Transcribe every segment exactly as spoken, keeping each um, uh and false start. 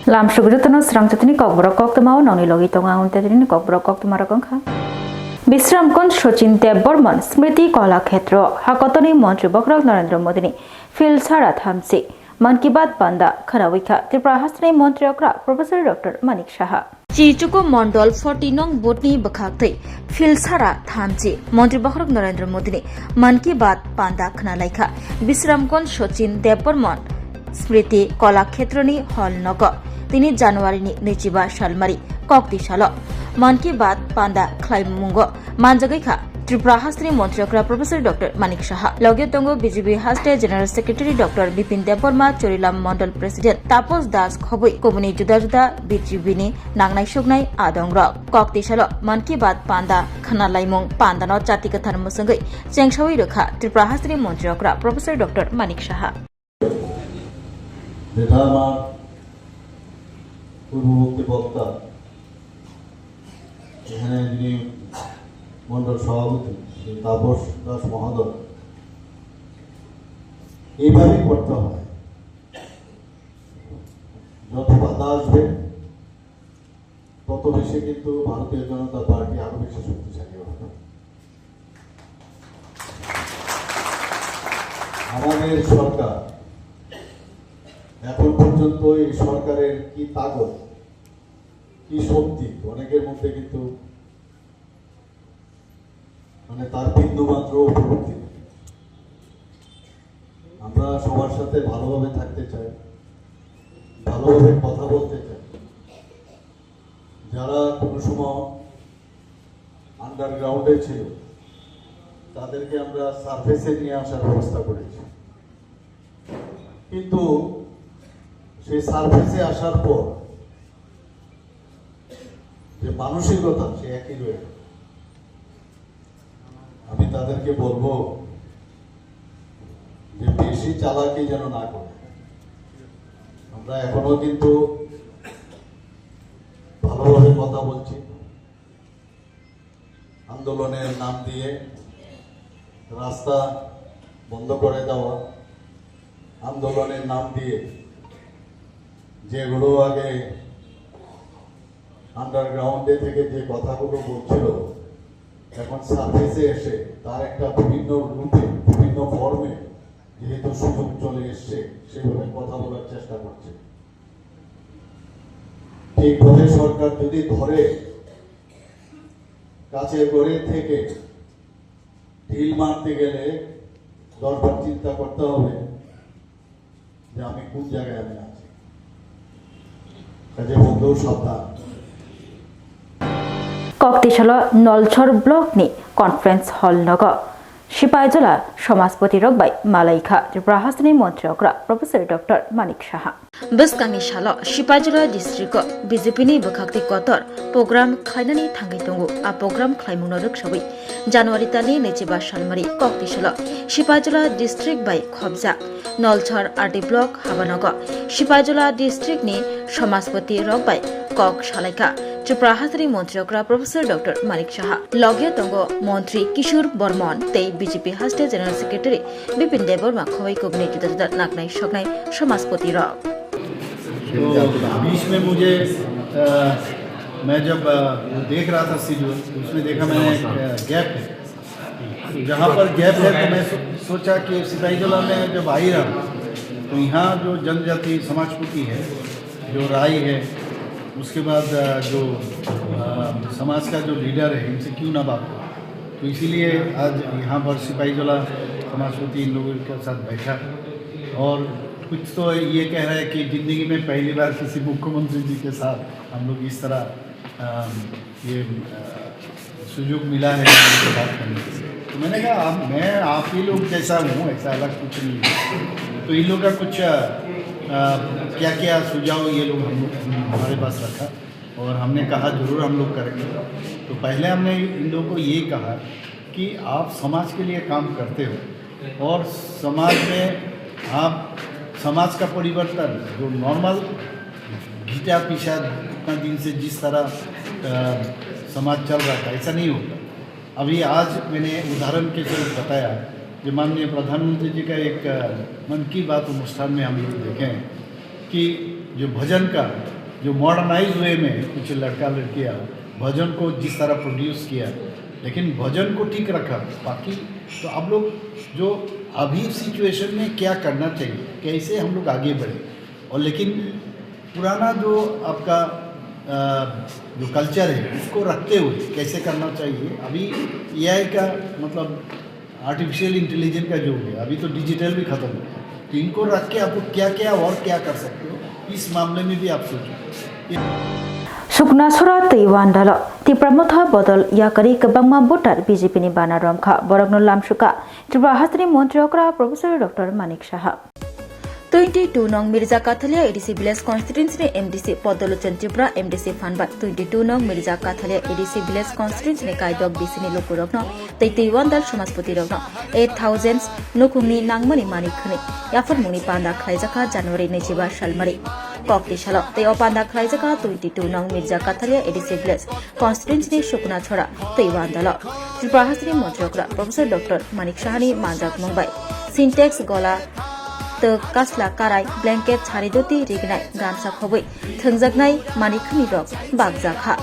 Lamsuk jotono srang jotoni kokborok koktwma o nongni logi tongo ang tedrini kokborok koktwma rok wngkha. Bisramkon Sachin Debbarman Smriti Kala Khetro, Hakotorni Montri Bokhorok Narendra Modini Philsara thamchi Mann Ki Baat panda khwnawi kha Tripura hasteni Montri okra Professor Doctor Manik Saha. Chichuku Mondol forty nong booth ni bwkhaktwi Philsara thamchi Montri Bokhorok Narendra Modini Mann Ki Baat panda khwnalaikha Bisramkon Sachin Debbarman Smriti Kala Khetroni hall nogo. Tini January ni naichiba salmari kokti salo Mann Ki Baat panda khlaimungo manjagwi kha Tripura hasteni Montri okra Professor Doctor Manik Saha. Logio tongo B J P haste General Secretary Doctor Bipin Debbarma, Churilam Mondol President Tapos Das Khobui, kubuni juda juda B J P ni nangnai suknai adongrok. Kokti salo Mann Ki Baat panda khwnalaimung pandano chati kwthar mwswngwi chengsawi rwkha Tripura hasteni Montri okra Professor Doctor Manik Saha. যেটা আমার পূর্ববর্তী বক্তা, এখানে যিনি মণ্ডল সভাপতি, শ্রী তাপস দাস মহোদয়, এইভাবেই করতে হয়। যত বাধা আসবে, তত বেশি কিন্তু ভারতীয় জনতা পার্টি আরো বেশি শক্তিশালী হবে। আমাদের সরকার, এখন পর্যন্ত এই সরকারের কি তাগত, কি শক্তি, অনেকের মধ্যে কিন্তু মানে তার বিন্দুমাত্র উপলব্ধি নেই। আমরা সবার সাথে ভালোভাবে থাকতে চাই, ভালোভাবে কথা বলতে চাই। যারা কোনো সময় আন্ডারগ্রাউন্ডে ছিল, তাদেরকে আমরা সারফেসে নিয়ে আসার ব্যবস্থা করেছি। কিন্তু সেই সারফেসে আসার পর যে মানসিকতা, সে একই রয়ে গেল। আমি তাদেরকে বলবো যে বেশি চালাকি যেন না করে। আমরা এখনো কিন্তু ভালোভাবে কথা বলছি। আন্দোলনের নাম দিয়ে রাস্তা বন্ধ করে দেওয়া, আন্দোলনের নাম দিয়ে যেগুলো আগে আন্ডারগ্রাউন্ডে থেকে যে কথাগুলো বলছিল, এখন সারফেসে এসে তার একটা বিভিন্ন রূপে, বিভিন্ন ফর্মে যেহেতু সুযোগ চলে এসছে, সেভাবে কথা বলার চেষ্টা করছে। ঠিকভাবে সরকার যদি ধরে, কাছে করে থেকে ঢিল মারতে গেলে দশবার চিন্তা করতে হবে যে আমি কোন জায়গায় আমি আছি। কাজে বন্ধু সাবধান। Koktisalo Nolchor block ni conference hall nogo Sipaijala Samajpati rok bai malaikha Tripura hasteni Montri okra Professor Doctor Manik Saha. Bwskangni salo Sipaijala district o B J P ni bwkhaktwi kotor program khlainani thangwi tongo. A program khlaimungno rwksawi January talni naichiba salmari koktisalo Sipaijala district bai khopjak Nolchor R D block habanogo Sipaijala district ni Samajpati rok bai kok salaikha Tripura hasteni Montri okra Professor Doctor Manik Saha. Logio tongo Montri Kishore Bormon tei B J P haste General Secretary Bipin Debbarma khowai kubuni juda juda naknai soknai Samajpati rok. तो बीच में मुझे, अ, मैं जब, अ, वो देख रहा था शेड्यूल, तो उसमें देखा मैंने एक, अ, गैप है। जहाँ पर गैप है, तो मैं सो-, सोचा कि सिपाहीजला में जब आई रहा, तो यहाँ जो जनजाति समाजपति है, जो राय है, उसके बाद, अ, जो, अ, समाज का जो लीडर है, इनसे क्यों ना बात हो। तो इसीलिए आज यहाँ पर सिपाहीजला समाजपति इन लोगों के साथ बैठा और कुछ तो ये कह रहा है कि जिंदगी में पहली बार किसी मुख्यमंत्री जी के साथ हम लोग इस तरह, अ, ये, अ, सुजोग मिला है उनसे बात करने के लिए। तो मैंने कहा, "आप, मैं आप ही लोग जैसा हूँ, ऐसा अलग कुछ नहीं है।" तो इन लोग का कुछ, अ, अ, क्या-क्या सुझाव ये लोग हम लोग, हमारे पास रखा और हमने कहा, "ज़रूर हम लोग करेंगे।" तो पहले हमने इन लोगों को ये कहा कि आप समाज के लिए काम करते हो और समाज में आप समाज का परिवर्तन, जो नॉर्मल घिसा पिसा इतना दिन से जिस तरह, अ, समाज चल रहा था, ऐसा नहीं होता। अभी आज मैंने उदाहरण के स्वरूप बताया, जो माननीय प्रधानमंत्री जी का एक, अ, मन की बात अनुष्ठान में हम लोग देखे हैं कि जो भजन का जो मॉडर्नाइज वे में कुछ लड़का लड़कियां भजन को जिस तरह प्रोड्यूस किया, लेकिन भजन को ठीक रखा, बाकी तो आप लोग जो अभी सिचुएशन में क्या करना चाहिए, कैसे हम लोग आगे बढ़े, और लेकिन पुराना जो आपका अ, जो कल्चर है उसको रखते हुए कैसे करना चाहिए। अभी एआई का मतलब आर्टिफिशियल इंटेलिजेंस का युग है, अभी तो डिजिटल भी खत्म हो गया, तो इनको रख के आप लोग क्या क्या और क्या कर सकते हो, इस मामले में भी आप सोचो। Sukna sora twi wandalo Tipra Motha bodol yakari kwbangma voter B J P ni bana romkha, borokno lamsukha Tripura hasteni montri okra Professor Doctor Manik Saha. Twenty two nong Mirza Kathalia A D C Village Constituency ni M D C Podolochon Tripura, M D C phan bai twenty two nong Mirza Kathalia A D C Village Constituency ni kaidok B C ni lukurokno tei twi wandal somajpoti rokno eight thousand nukhungni nangmani manwi khwnwi yapharmungni panda khlaijakha January naichiba salmari. Kok twi salo tei o panda khlaijakha twenty two nong Mirza Kathalia A D C Village Constituency ni Sukna Chhora twi wandalo. Tripura hasteni montri okra Professor Doctor Manik Sahani manjakmung bai Sintex, gola, twk, kasla karai, blanket, sari, dhoti, rignai, gamsa khobwi thwngjaknai manwi khwnwi rok bakjakha.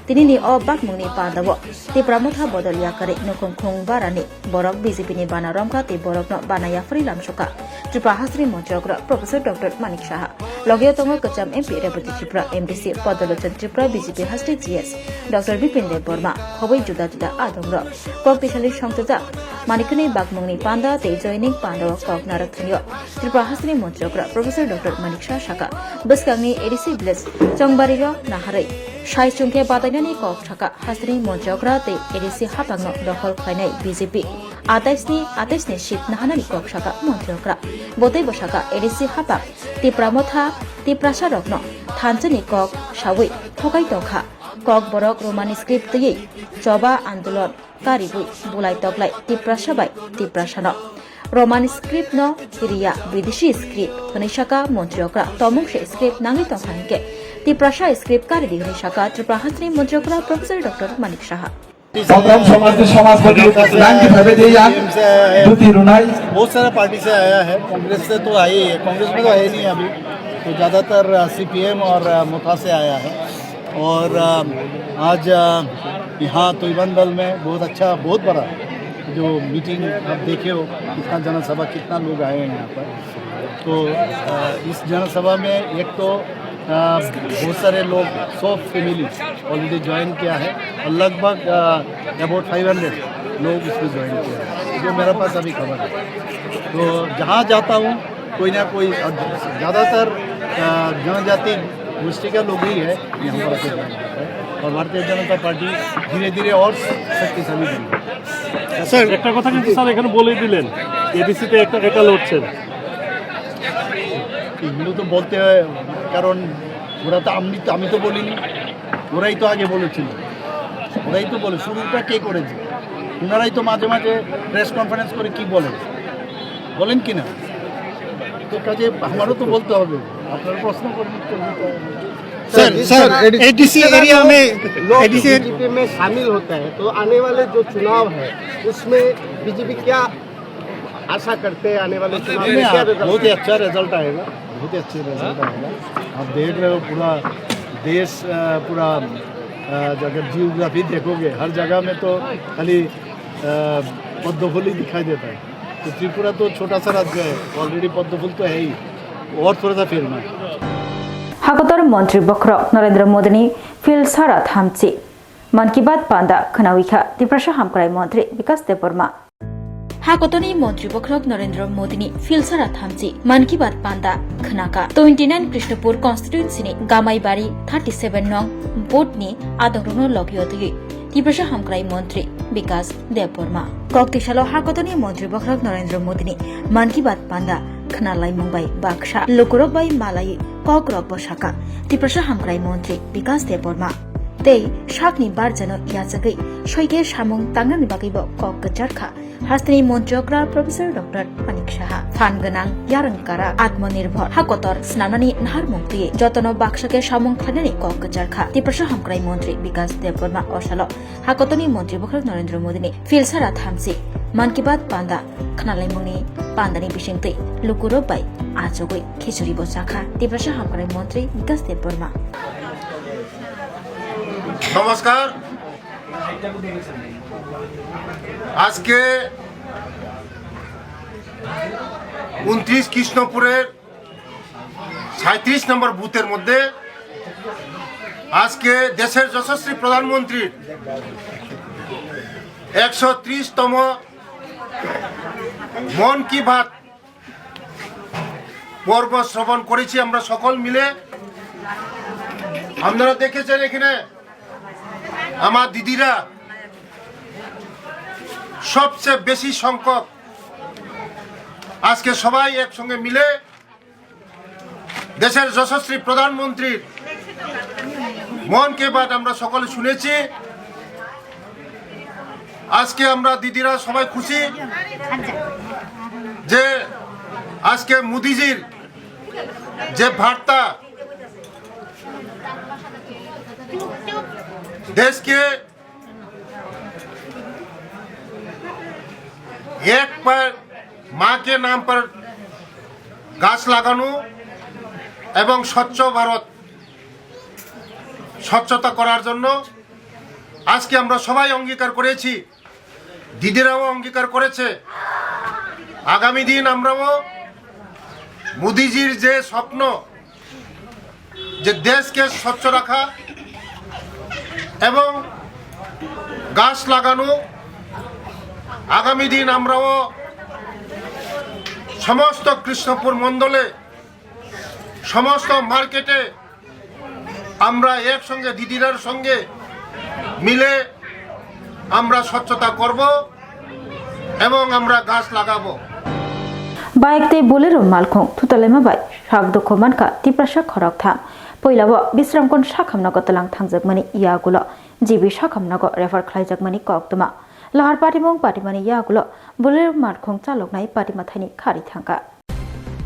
Tinini o bakmungni pandao Tipra Motha bodol yakari nukhung khung barani borok B J P ni bana romkha tei borokno bana yapharwi lamsukha Tripura hasteni montri okra Professor Doctor Manik Saha. Logio tongo kwcham M P Rebati Tripura, M D C Podolochon Tripura, B J P haste G S Doctor Bipin Debbarma, khobwi juda juda adongrok. Kok tisali songchajak manikhwnwi bakmungni panda tei joining pandao kok narwk thwnio. Tripura hasteni montri okra Professor Doctor Manik Saha saka, bwskangni A D C village Chongbariro naharwi sai chwngkhe badainani kok saka hasteni montri okra tei A D C hapangno dokhol khlainai B J P. Atais ni, atais ni seat nahanani kok saka montri okra. Botei bo saka A D C hapang Tipra Motha, Tiprasa rokno thansa ni kok sawi thokai tongkha. Kok borok Roman script twiwi choba andolon karibwi bulai toklai Tiprasa bai Tiprasano. Roman script no riya, Bidesi script hwnwi saka montri okra, tomung se script nangwi tongkha hinkhe Tiprasa script karidi hwnwi saka Tripura hasteni montri okra Professor Doctor Manik Saha. साधारण समाज के समाज को भी लाइन की भावे दे यार, टीएम से आया है, दूती रुनाई। बहुत सारा पार्टी से आया है, कांग्रेस से तो आई है, कांग्रेस में तो है नहीं अभी, तो ज़्यादातर सीपीएम और अ, मोथा से आया है। और अ, आज अ, यहाँ तुइबंदल में बहुत अच्छा, बहुत बड़ा जो मीटिंग आप देखे हो, कितना जनसभा, कितना लोग आए हैं यहाँ पर। तो अ, इस जनसभा में एक तो अ, बहुत सारे लोग, सौ फैमिली ऑलरेडी ज्वाइन किया है और लगभग अबाउट फाइव हंड्रेड लोग इसमें ज्वाइन किया है, जो मेरे पास अभी खबर है। तो जहाँ जाता हूँ, कोई ना कोई, और ज़्यादातर अ, जनजाति गोष्ठी का लोग ही है यहाँ पर आके ज्वाइन करता है। और भारतीय जनता पार्टी धीरे धीरे और शक्तिशाली बन रही है। স্যার, একটা কথা কিন্তু স্যার এখানে বলেই দিলেন, এডিসিতে একটা একা লড়ছেন। এগুলো তো বলতে হয়, কারণ ওরা তো, আমি তো, আমি তো বলিনি, ওরাই তো আগে বলেছিল, ওরাই তো বলে, শুরুটা কে করেছে? ওনারাই তো মাঝে মাঝে প্রেস কনফারেন্স করে কি বলেন, বলেন কি না? তো কাজে আমারও তো বলতে হবে, আপনারা প্রশ্ন করবেন তো বলতে হবে। Sir, sir, sir, A D-, ADC area में, लोग एडीसी बीजेपी में शामिल होता है, तो आने वाले जो चुनाव है, उसमें बीजेपी क्या आशा करते हैं आने वाले चुनाव में, नहीं, क्या आप, रिजल्ट बहुत ही आएगा? अच्छा रिजल्ट आएगा, बहुत ही अच्छे रिजल्ट आएगा। आप देख रहे हो पूरा देश, अ, पूरा, अ, अगर जियोग्राफी देखोगे, हर जगह में तो खाली, अ, पद्म फूल ही दिखाई देता है। तो त्रिपुरा तो छोटा सा राज्य है, ऑलरेडी पद्म फूल तो है ही, और थोड़ा सा फैलना है। Hakotor montri bokhorok Narendra Modi ni Phil Sara thamchi. Mann Ki Baat panda khwnawi kha Tiprasa hamkrai montri Bikas Debbarma. Hakotoni montri bokhorok Narendra Modi ni Phil Sara thamchi Mann Ki Baat panda khwnaka. Twenty nine Krishnapur constituency ni Gamaibari thirty seven nong booth ni adongrokno logio twiwi Tiprasa hamkrai montri Bikas Debbarma. Kok tisalo hakotoni montri bokhorok Narendra Modi ni Mann Ki Baat panda khwnalaimung bai baksa lukurok bai malaiwi kokrok bo saka Tiprasa hamkrai montri Bikas Debbarma. Tei sakni barjano yachagwi soike samung tangnani bagwi bo kok kwchar kha hasteni montri okra Professor Doctor Manik Saha. Phan gwnang, yarwng kara, atmanirbhor, hakotor swnamnani naharmung twiwi jotono baksa khe samung khlainani kok kwchar kha Tiprasa hamkrai montri Bikas Debbarma. Osalo hakotoni montri bokhorok Narendra Modi ni Phil Sara thamchi Mann Ki Baat panda khwnalaimungni pandani bisingtwi lukurok bai achugwi khichuri bo chakha Tiprasa hamkrai montri Bikas Debbarma. নমস্কার। আজকে ঊনত্রিশ কৃষ্ণপুরের সাঁইত্রিশ নম্বর বুথের মধ্যে আজকে দেশের যশস্বী প্রধানমন্ত্রীর একশো ত্রিশতম মন কি বাত পর্ব শ্রবণ করেছি আমরা সকল মিলে। আপনারা দেখেছেন এখানে আমার দিদিরা সবচেয়ে বেশি সংখ্যক আজকে সবাই একসঙ্গে মিলে দেশের যশস্বী প্রধানমন্ত্রীর মন কি বাত আমরা সকলে শুনেছি। আজকে আমরা দিদিরা সবাই খুশি যে আজকে মোদিজির যে বার্তা দেশকে এক পর মা কে নাম পর গাছ লাগানো এবং স্বচ্ছ ভারত স্বচ্ছতা করার জন্য আজকে আমরা সবাই অঙ্গীকার করেছি, দিদিরাও অঙ্গীকার করেছে। আগামী দিন আমরাও মোদিজির যে স্বপ্ন, যে দেশকে স্বচ্ছ রাখা এবং গাছ লাগানো, আগামী দিন আমরাও সমস্ত কৃষ্ণপুর মণ্ডলে সমস্ত মার্কেটে আমরা একসঙ্গে দিদিরার সঙ্গে মিলে আমরা স্বচ্ছতা করব এবং আমরা গাছ লাগাবো। Bike tei Bolero malkhung thutalaima bai sak dukhu mankha Tiprasa khoroktham. Puilao Bisramganj sakhamnago twlang thangjakmani yagulo G B sakhamnago refer khlaijakmani koktwma. Lahar patimung patimani yagulo Bolero malkhung chaloknai patimathaini khari thangkha.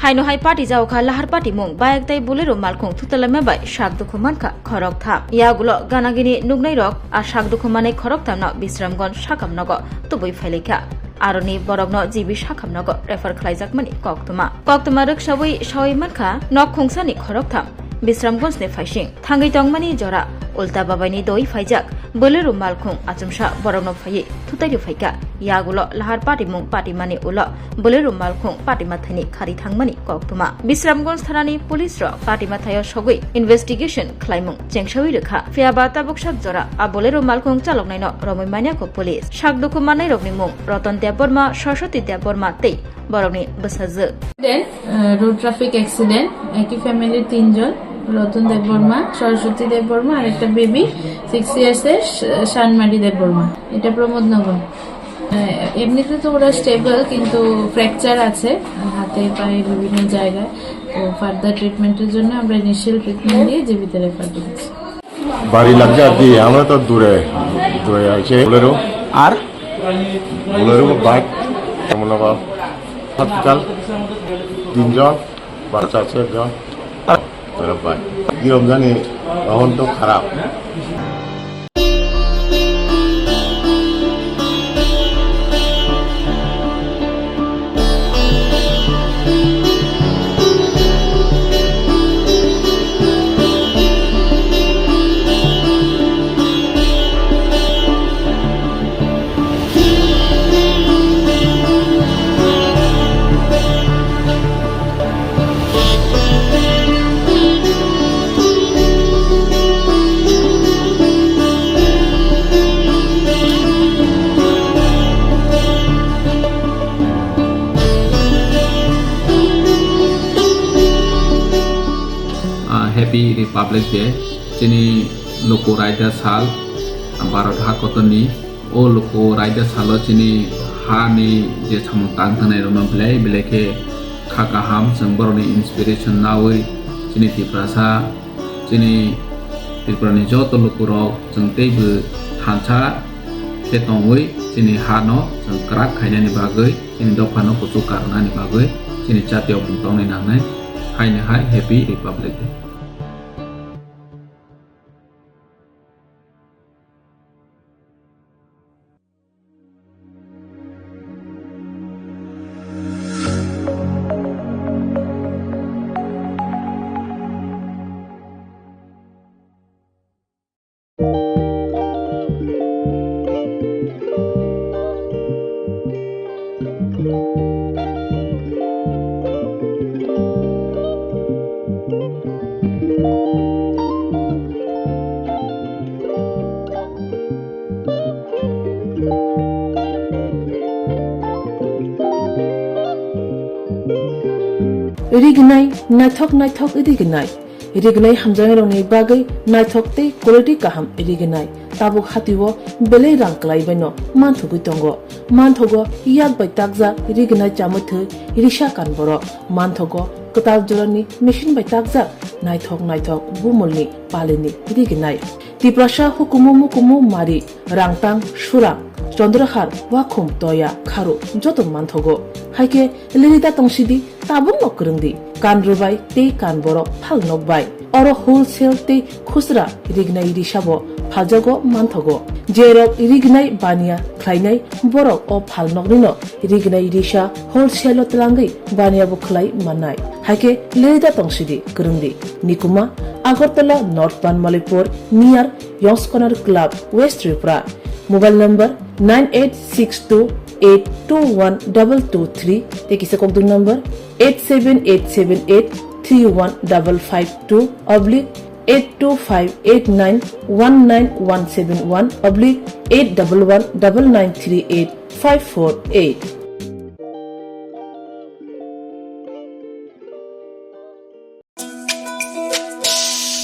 Haino hai pati jaokha lahar patimung, bike tei Bolero malkhung thutalaima bai sak dukhu mankha khoroktham. Yagulo ganagini nuknairok a sak dukhu manai khoroktham no Bisramganj sakhamnago tubui phailaikha. Aroni borokno G B sakhamnago refer khlaijakmani koktwma. Koktwma rwksaui saui mankha nok khungsani khoroktham Bisramganjni phaising thangwi tongmani jora Ulta Babaini doi phaijak Bolero malkhung achomsa borokno phaiwi thutairwi phaikha. Yagulo lahar patimung patimani ulo Bolero malkhung patimathaini khari thangmani koktwma. Bisramganj thanani police rok patimathaio sogwi investigation khlaimung chengsaui rwkha. Phiyaba tabuk sak jora a Bolero malkhung chaloknaino romwi manyakho police. Sak dukhu mannairokni mung Ratan Debbarma, Saraswati Debbarma tei borokni bwsajwk. Then, uh, road traffic accident, একই ফ্যামিলির তিনজন, রতন দেববর্মা, সরস্বতী দেববর্মা আর একটা baby six years এর শ-, শানমারি দেববর্মা। এটা প্রমোদনগর। আহ, এমনিতে তো ওরা স্টেবল, কিন্তু ফ্র্যাকচার আছে হাতে পায়ে বিভিন্ন জায়গায়। তো ফার্দার ট্রিটমেন্টের জন্য আমরা ইনিশিয়াল ট্রিটমেন্ট দিয়ে জিবিতে রেফার করেছি। বাড়ি লাগছে আর কি, আমরা তো দূরে, দূরে আছে। বোলেরো আর বোলেরো বাইক, এমন হসপিটাল, তিনজন, বাচ্চা আছে একজন, তারা বাইক। কিরম জানি, এখন তো খারাপ। Ah, Happy Republic Day. Chini luku raida sal, Bharat ha kotorni. O luku raida salo chini hani je samung tang thangnai rokno belai belai khe kha kaham, chwng borokni inspiration naui chini Tiprasa, chini Tripurani joto lukurok chwng teibo thansa khe tongwi chini hano chwng kwrak khainani bagwi, chini dophano kuchuk karwnani bagwi chini jatiyokmung tongnai nangnai. Haino hai Happy Republic Day. Rignai, naithok naithok rignai. Rignai hamjaknairokni bagwi naithok tei quality kaham rignai. Tabuk hatio belai rang kwlaibaino manthogwi tongo. Manthogo yak bai takjak rignai chamwi thwi risa kan borok. Manthogo kwtal jorani machine bai takjak naithok naithok bumulni palini rignai. Tiprasa hukumu mukumu mari, Rangtang, Surang, Chandrahar, Wakhum, Toya, Kharu joto manthogo. Haikhe lirida tongsidi, tabukno kwrwngdi. Kan rwbai tei kan borok phal nokbai. Oro wholesale tei khusra rignai risabo phaljago manthogo. Jerok rignai baniya khlainai borok o phalnoknino rignai risa wholesale-o twlangwi baniya bo khlai mannai. Haikhe leda tongsidi kwrwngdi. Nikuma, Agartala North Banmalipur, near Yongskonar Club, West Tripura. Mobile number nine eight six two eight two one double two three, tei kisa kokdwng number eight seven eight seven eight three one double five two oblique eight two five eight nine one nine one seven one oblique eight double one double nine three eight five four eight.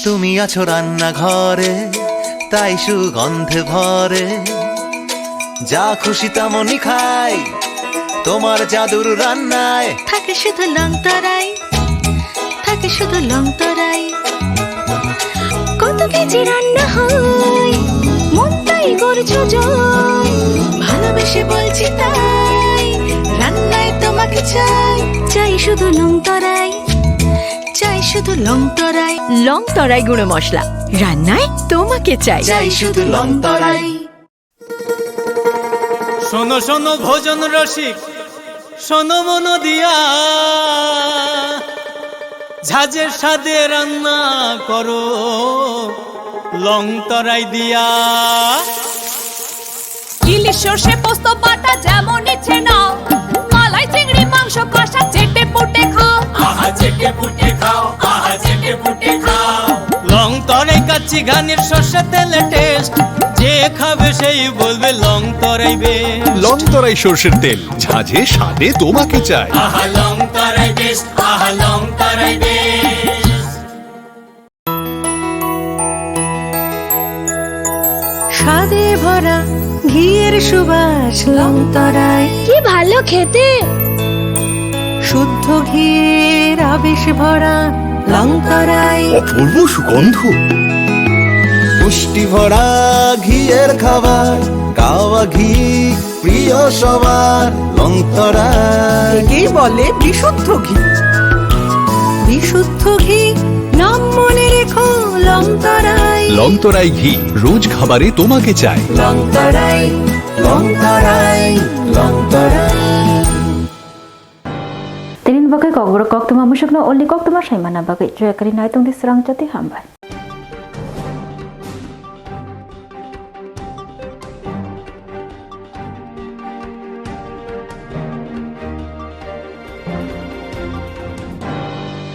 তুমি আছো রান্নাঘরে, তাই সুগন্ধে ভরে। যা খুশি তেমনই খাই, তোমার জাদুর রান্নায়। থাকে শুধু লং তরাই, থাকে শুধু লং তরাই। কত কেজি রান্না হয়, মন তাই করছো জয়। ভালোবেসে বলছি তাই, রান্নায় তোমাকে চাই। চাই শুধু লং তরাই, চাই শুধু লং তরাই। লং তরাই গুঁড়ো মশলা, রান্নায় তোমাকে চাই। চাই শুধু লং তরাই। শোনো শোনো ভোজন রসিক, শোনো মন দিয়া, ঝাঁঝের স্বাদে রান্না করো লং তরাই দিয়া। ইলিশ সর্ষে পোস্ত বাটা যেমন ইচ্ছে নাও, মালাই চিংড়ি মাংস কষা চেটে পুটে খাও। আহা চেটে পুটে খাও, আহা চেটে পুটে খাও। লং তরাই কাচ্চি ঘানির সর্ষে তেলে টেস্ট, যে খাবে সেই বলবে লং তরাই বেস্ট। লং তরাই সর্ষের তেল, ঝাঁঝে স্বাদে তোমাকে চাই। আহা লং তরাই বেস্ট, আহা লং তরাই বেস্ট। স্বাদে ভরা ঘিয়ের সুবাস লং তরাই। কি ভালো খেতে। শুদ্ধ ঘিয়ের আবেশ ভরা লং তরাই। অপূর্ব সুগন্ধ। পুষ্টি ভরা ঘিয়ের খাবার, গাওয়া ঘি প্রিয় সবার, লং তরাই। একেই বলে বিশুদ্ধ ঘি। বিশুদ্ধ ঘি, নাম মনে রেখো লং তরাই। লং তরাই ঘি, রোজ খাবারে তোমাকে চাই। লং তরাই, লং তরাই, লং তরাই। Tinin bagwi kokborok koktwma musukno olni koktwma saimana bagwi joya kwrwi nai tongdi swrang jati hambai.